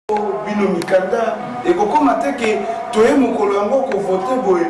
Bino mikanda ekokoma te ke toye mokolo yango kovote boye,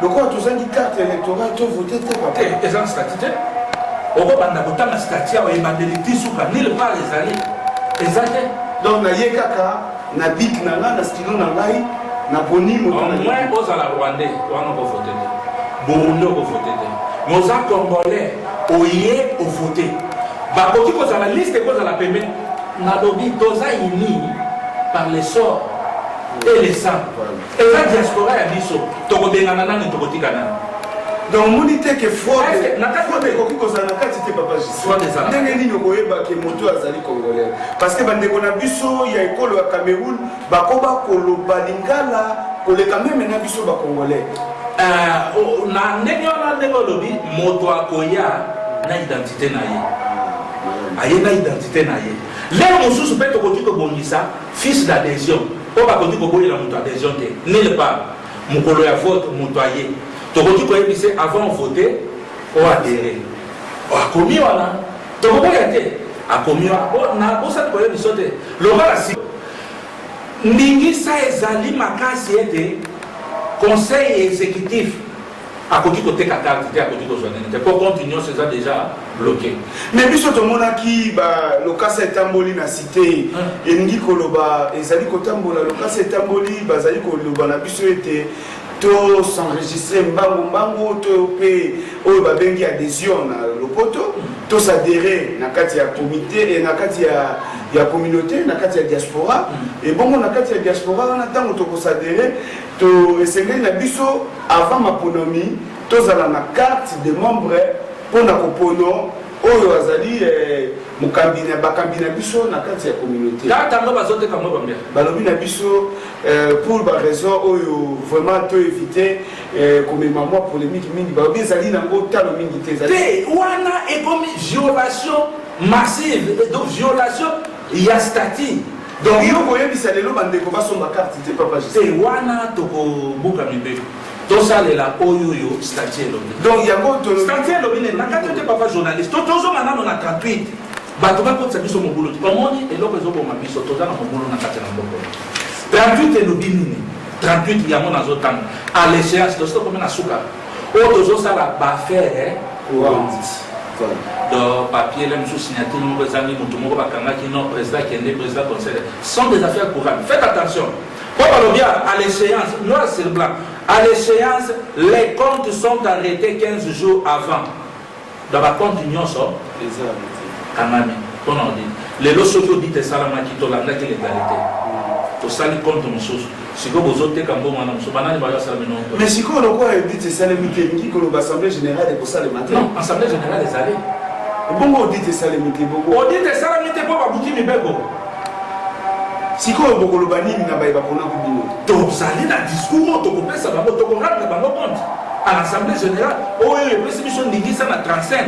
lokola tozangi carte électorale, tovote te, papa? Te, eza na statut te. Okobanda kotanga statut awa, ebandeli ti suka, nulle part ezali, eza te. Donc naye kaka na bic na ngai, na stylo na ngai, naponi moto. Au moins ozala Rwandais, wana okovote te. Burundi, okovote te. Mais oza Congolais, oye ovote. Bakoki kozala liste, ekozala pembeni. Nalobi toza unis par le sort et le sang. Eza diaspora ya biso, tokobengana nani? Tokotika nani? Donc omoni te ke fraude Na kati- fraude ekoki kozala na kati te, papa Justin? Fraude ezala. Ndenge nini okoyeba ke moto azali Congolais? Parce que bandeko na biso ya ekolo ya Cameroun bakoba koloba lingala koleka même na biso Bacongolais. Na ndenge wana, ndenge olobi, moto akoya na identité na ye, aye na identité na ye. Lelo mosusu mpe tokoki kobongisa fiche d'adhésion mpo bakoki koboyela moto adhésion te nulle part. Mokolo ya vote, moto aye, tokoki koyebisa: avant voter, oadhérer. Akomi wana, tokoboya te. Akomi wana, na bosani koyebi biso te. Lokola si ndingisa ezali makasi ete conseil exécutif akoki koteka carte te, akoki kozwa nini te, mpo compte nyonso eza déjà bloqué. Mais biso tomonaki balokasa etamboli na cité, elingi koloba ezali kotambola, lokasa etamboli, bazali koloba na biso ete tos'enregistrer mbangu mbangu, to mpe oyo babengi adhésion na lopoto, tosadhérer na kati ya comité, na kati ya communauté, na kati ya diaspora. Ebongo na kati ya diaspora wana, ntango tokosadhérer, to esengeli na biso avant maponomi tozala na carte de membre mpona kopono oyo azali mokambi na bakambi na biso na kati ya communauté. Carte yango bazoteka ngo combien? Balobi na biso pour baraison oyo vraiment to éviter komema mwa polémique mingi, balobi ezali nango talo mingi te, ezali Te, wana ekomi violation massive, donc violation ya statut. Donc yo koyebisa lelo bandeko basomba carte te, papa Justin? Te, wana tokobuka mibeko. Tosalela oyo oyo statut elobi. Donc yango tolobi. Statut elobi nini na kati te, papa journaliste? Tozonga nano na 38. Bato bakotisa biso mobulu te. Omoni eloko ezoboma biso, toza na mobulu na kati na mboka. 38 elobi nini? 38 yango nazotanga: à l'échéance, tosi tokomi na suka oyo tozosala baaffaire courante. Donc papier le mosusu, signature moko ezangi, motu moko bakangaki, non, président akende, président conseil, sont des affaires courantes. Faites attention, po balobi à l'échéance, noir sur blanc: à l'échéance, les comptes sont arrêtés 15 jours avant. Dans bacompte nyonso kangami mpona audit. Lelo soki audit esalamaki, tolandaki légalité, tosali compte mosusu. Sikoyo bozoteka mbongo wana mosusu, banani bayo asala bino? Mais sikoyo, lokola audit esalemi te, elingi koloba assemblée générale ekosalema te? Non, assemblée générale ezali. Bongo audit esalemi te, bongo? Audit esalami te mpo babuki mibeko. Sikoyo bokoloba nini na baye baponaki bino? Tozali na discours oyo tokopesa bango, tokorendre bango compte à l'assemblée générale oyo epesi biso ndingisa na 35.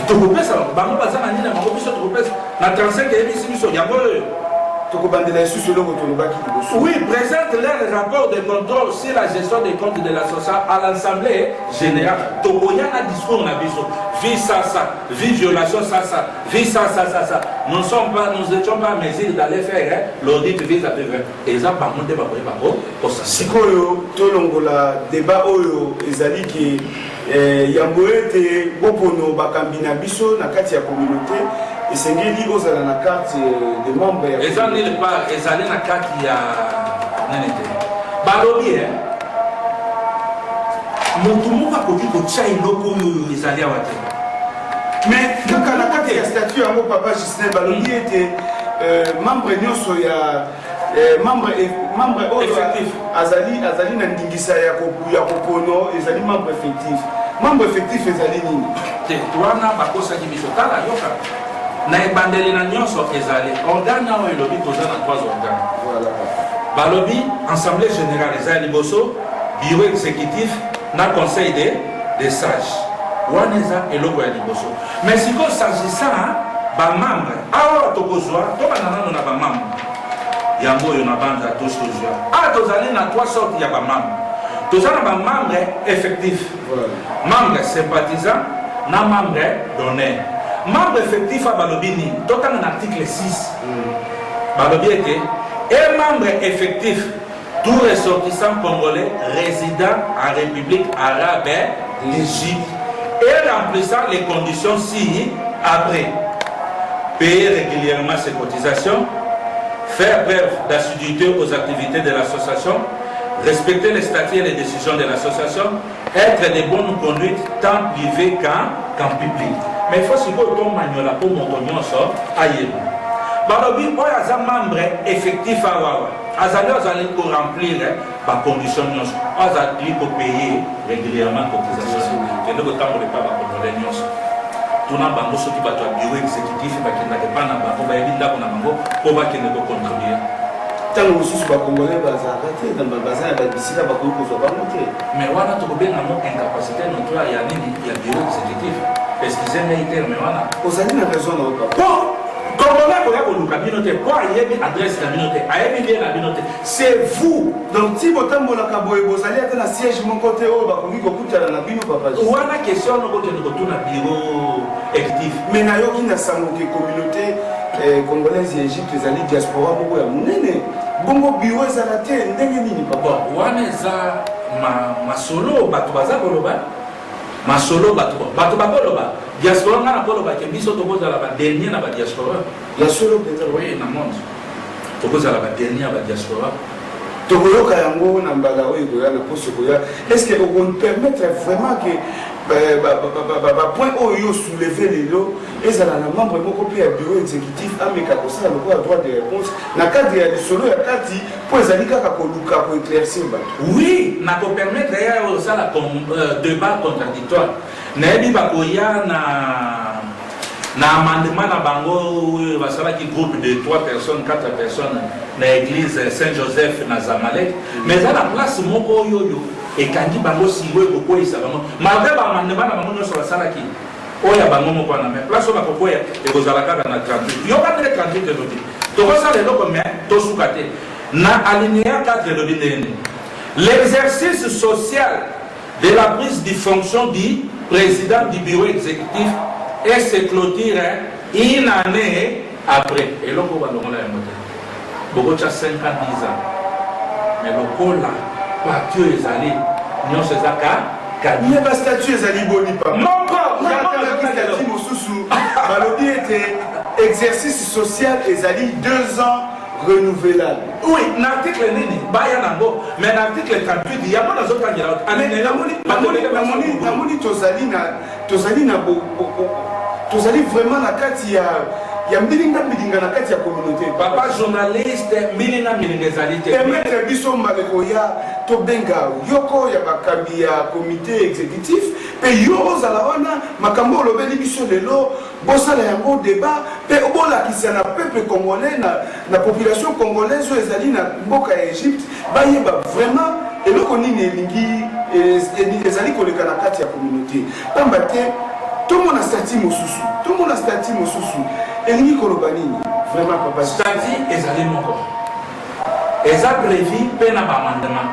Tokopesa bango, bango baza na nini na bango, biso tokopesa na 35. Eyebisi biso yango oyo. Tokobandela lisusu eloko tolobaki liboso. Oui, présente leur rapport de contrôle sur la gestion des comptes de l'association à l'assemblée générale. Tokoya na discours na biso: vu ça ça, vu violation ça ça, vu ça ça ça ça, nous sommes pas, nous étions pas à mesure d'aller faire, hein, l'audit vis-à-vis. Eza bango nde bakoyeba kosa. Sikoyo tolongola débat oyo ezali ke yambo ete bopono bakambi na biso na kati ya communauté, esengeli ozala na carte de membre ya Eza nulle part, ezali na kati ya nini te. Balobi motu moko akoki kotia eloko oyo ezali awa te. Mais kaka na kati ya statut yango, papa Justin, balobi ete membre nyonso ya membre oyo Effectif. azali na ndingisa ya kopono ezali membre effectif. Membre effectif ezali nini? Te, wana bakosaki biso. Tala, yoka, na ebandeli na nyonso ezali organe oyo elobi toza na trois organes. Voilà. Balobi assemblée générale eza ya liboso, bureau exécutif na conseil de sage. Wana eza eloko ya liboso. Mais sikoyo, s'agissant bamembre, awa tokozwa, tobanda nano na bamembre yango oyo na banza tosi tozwa awa. Tozali na trois sortes ya bamembre. Toza na bamembre effectif, membre sympathisant na membre d'honneur. Membre effectif a balobi nini? Totanga na article 6. Balobi ete Est membre effectif tout ressortissant congolais résident en République arabe d'Égypte et remplissant les conditions ci-après: payer régulièrement ses cotisations, faire preuve d'assiduité aux activités de l'association, respecter les statuts et les décisions de l'association, être de bonne conduite tant privé qu'en public. Mais il faut sikoyo tomanyola mpo moto nyonso ayeba. Balobi oyo aza membre effectif awawa azali, azali koremplir bacondition nyonso, oyo azali kopaye régulièrement cotisation. Kende kotambola epa bacongolais nyonso, tuna bango soki bato ya bureau exécutif bakendaka epa na bango, bayebi ndako na bango mpo bakende kocontribue. Ntango mosusu bacongolais bazalaka te, baza na babisika bakoki kozwa bango te. Mais wana tokobenga yango incapacité notoire ya nini? Ya bureau exécutif. Excuse ngai, terme wana. Ozali na raison na yo, papa. Po congolais akoya koluka bino te, po ayebi adresse na bino te, ayebi lieu na bino te. C'est vous. Donc ti botambolaka boye, bozali ata na siège moko te oyo bakoki kokutana na bino, papa? Wana question wana okokende kotuna bureau exécutif. Mais nayoki na sango ke communauté congolaise ya Égypte ezali diaspora moko ya monene. Bongo bureau ezala te ndenge nini, papa? Bon, wana eza masolo bato baza koloba, masolo bato bakoloba. Diaspora, nga na koloba ke biso tokozala badernier na badiaspora. Ya solo mpenza? Oui, na monde tokozala badernier ya badiaspora. Tokoyoka yango na mbala oyo ekoya, na poso ekoya. Est ce que okopermettre vraiment ke bapoint oyo yo soulevé lelo ezala na membre moko mpe ya bureau exécutif ameka kosala lokola droit de réponse na cadre ya lisolo ya kati, mpo ezali kaka koluka koéclaircir bato? Oui, nakopermettre ya osala débat contradictoire. Nayebi bakoya na amendement na bango oyo basalaki, groupe de 3 personnes, 4 personnes, na église Saint Joseph na Zamalek. Mais eza na place moko oyo oyo ekangi bango singo, ekokweyisa bango malgré baamendement na bango nyonso basalaki oyo ya bango moko wana. Mais place oyo bakokweya ekozala kaka na 38. Yoka ndenge 38 elobi. Tokosala eloko, mais tosuka te. Na alinéa 4 elobi ndenge nini? L'exercice social de la prise de fonction du président du bureau exécutif et se clôture une année après. Eloko balongola yango te. Bokotya 5 ans, 10 ans, mais lokola parti oyo ezali nyonso eza ka kadi. Mais bastatut ezali boni, papa? Moko. Natalaki statut mosusu, balobi ete exercice social ezali 2 ans renouvelable. Oui, na article nini baya nango? Mais na article 38 yango nazotangela. Namoni tozali na tozali vraiment na kati ya mbilinga mbilinga na kati ya communauté. Papa journaliste, mbilinga mbilinga ezali te. Permettre biso mbala koya tobenga yoko ya bakambi ya comité exécutif, mpe yo ozala wana. Makambo olobeli biso lelo, bosala yango débat mpe bolakisa na peuple congolais, na population congolaise oyo ezali na mboka ya Égypte, bayeba vraiment eloko nini elingi ezali koleka na kati ya communauté. Pamba te tomona statut mosusu, tomona statut mosusu elingi koloba nini vraiment, papa? Statut ezali moko, eza prévu mpe na baamendement.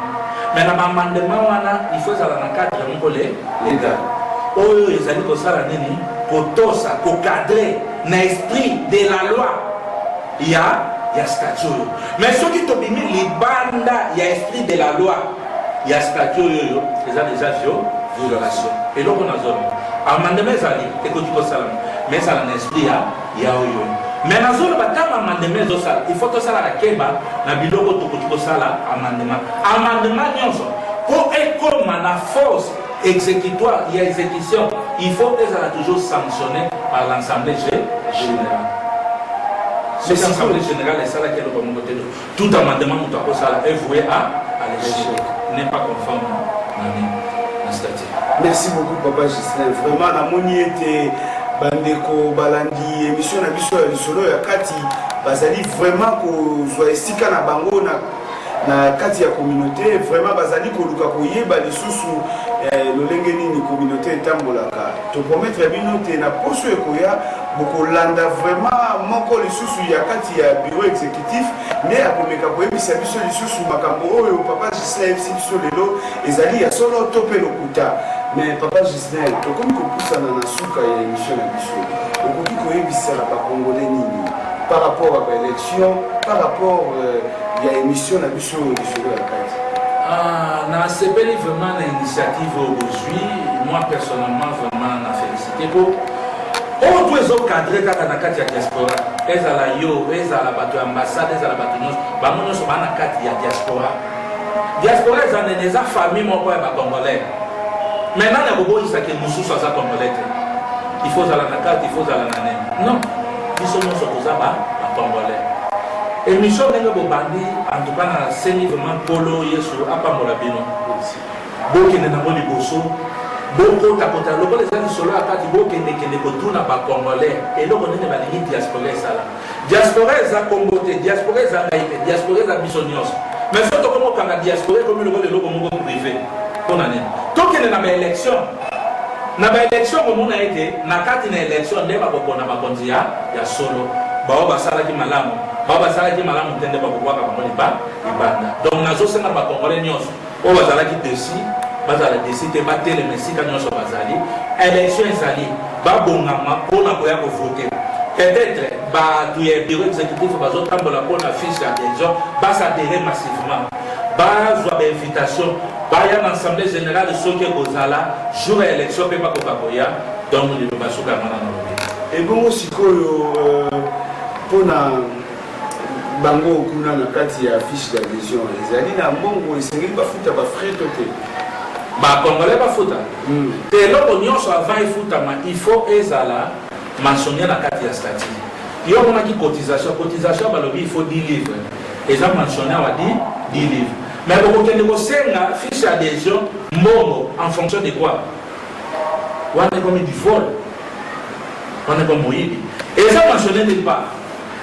Mais na baamendement wana, il faut ezala na cadre moko légal oyo ezali kosala nini? Kotosa, kocadrer na esprit de la loi ya statut oyo. Mais soki tobimi libanda ya esprit de la loi ya statut oyo, eza déjà violation. Eloko nazoloba, amendement ezali, ekoki kosalama, mais ezala na esprit ya oyo. Mais nazoloba, ntango amendement ezosala, il faut tosalaka keba na biloko tokoki kosala amendement. Amendement nyonso, mpo ekóma na force exécutoire ya exécution, il faut ezala toujours sanctionné par l'Assemblée générale. Soki Assemblée générale esalaki eloko moko te, tout amendement moto akosala est voué à l'échec, n'est pas conforme na nini? Na statut. Merci beaucoup, papa Gislin. Vraiment namoni ete bandeko balandi émission na biso ya lisolo ya kati bazali vraiment kozwa esika na bango na kati ya communauté. Vraiment bazali koluka koyeba lisusu lolenge nini communauté etambolaka. Topromettre bino te na poso ekoya bokolanda vraiment moko lisusu ya kati ya bureau exécutif nde akomeka koyebisa biso lisusu makambo oyo papa Gislin ayebisi biso lelo ezali ya solo to mpe lokuta. Mais papa Gislin, tokomi kopusana na suka ya émission na biso. Okoki koyebisa bacongolais nini par rapport à baélection, par rapport ya émission na biso Lisolo ya Kati. Ah, nasepeli vraiment na initiative oyo bozwi. Moi personnellement, vraiment na félicité po oyo to ezocadrer kaka na kati ya diaspora. Ezala yo, ezala bato ya ambassade, ezala bato nyonso, bango nyonso baa na kati ya diaspora. Diaspora eza nene, eza famille moko ya bacongolais. Mais nani akoboyisaki mosusu aza congolais te? Il faut ozala na kati, il faut ozala na nene. Non, biso nyonso toza bacongolais. Émission ndenge bobandi, en tout cas nasengi vraiment Nkolo Yesu apambola bino, bokende nango liboso, bokotakota lokola eza lisolo ya kati, bokendekende kotuna bacongolais eloko nini balingi diaspora esala. Diaspora eza kombo te, diaspora eza ngai te, diaspora eza biso nyonso. Mais so tokomokanga diaspora ekomi lokola eloko moko privé, mpona nini? Tokende na baélection. Na baélection, komona ete na kati na élection nde bakopona bakonzi ya solo, bao basalaki malamu, bao basalaki malamu te nde bakobwaka bango libanda. Donc nazosenga bacongolais nyonso oyo bazalaki déçus, bazala déçus te, batelema esika nyonso bazali. Élection ezali, babongama mpona koya kovote. Peut-être bato ya bureau exécutif bazotambola mpona fiche d'adhésion, basadhérer massivement, bazwa bainvitation, baya na assemblée générale soki ekozala jour ya élection mpe bakoka koya. Donc liloba soki yango na nalobi. Ebongo sikoyo, mpona bango kuna na kati ya fiche d'adhésion, ezali na mbongo esengeli bafuta, bafrais to te? Bacongolais bafuta te. Eloko nyonso avant efutama, il faut ezala mentionné na kati ya statut. Yo omonaki cotisation, cotisation balobi il faut 10 livres, eza mentionné awa 10 livres. Mais bokokende kosenga fiche adhésion mbongo en fonction de quoi? Wana ekomi du vol, wana ekomi moyibi. Eza mentionné nulle part,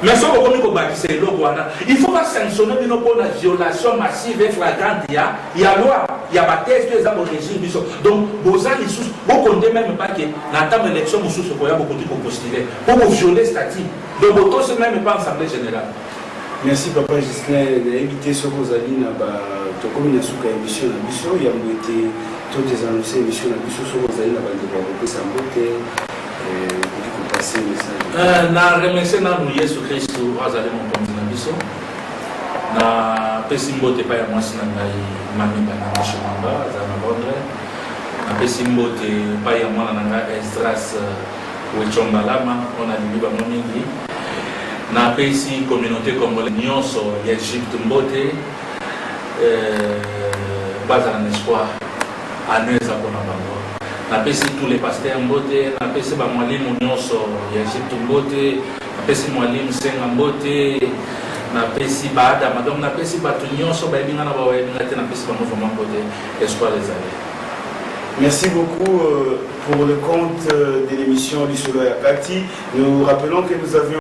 mais soki okomi kobakisa eloko wana, il faut basanctionne bino mpona violation massive et flagrante ya loi, ya batexte oyo eza korégir biso. Donc boza lisusu bokonde même pas ke na ntango élection mosusu koya, bokoki kopostule mpo boviole statut. Donc botosi même pas assemblée générale. Merci papa Gislin. Nayebi te soki ozali na ba, tokomi na suka ya émission na biso. Yambo ete to désannonce émission na biso, soki ozali na bandeko ya kopesa mbote, okoki kopase message. Na remercie nanu Yesu Kristu oyo azali mokonzi na biso. Napesi mbote epai ya mwasi na ngai, Mami Banana Shimamba, aza na Londres. Napesi mbote epai ya mwana na ngai Esdras Wechombalama, oyo nalingi bango mingi. Napesi communauté congolais nyonso ya Egypte mbote. Bazala na espoir, anu eza mpona bango. Napesi tous les pasteurs mbote, napesi bamwalimu nyonso ya Egypte mbote, napesi mwalimu Senga mbote, napesi baadama. Donc napesi bato nyonso bayebi nga na bayebi nga te, napesi bango vraiment mbote. Espoir ezali. Merci beaucoup pour le compte de l'émission Lisolo ya Kati. Nous rappelons que nous avions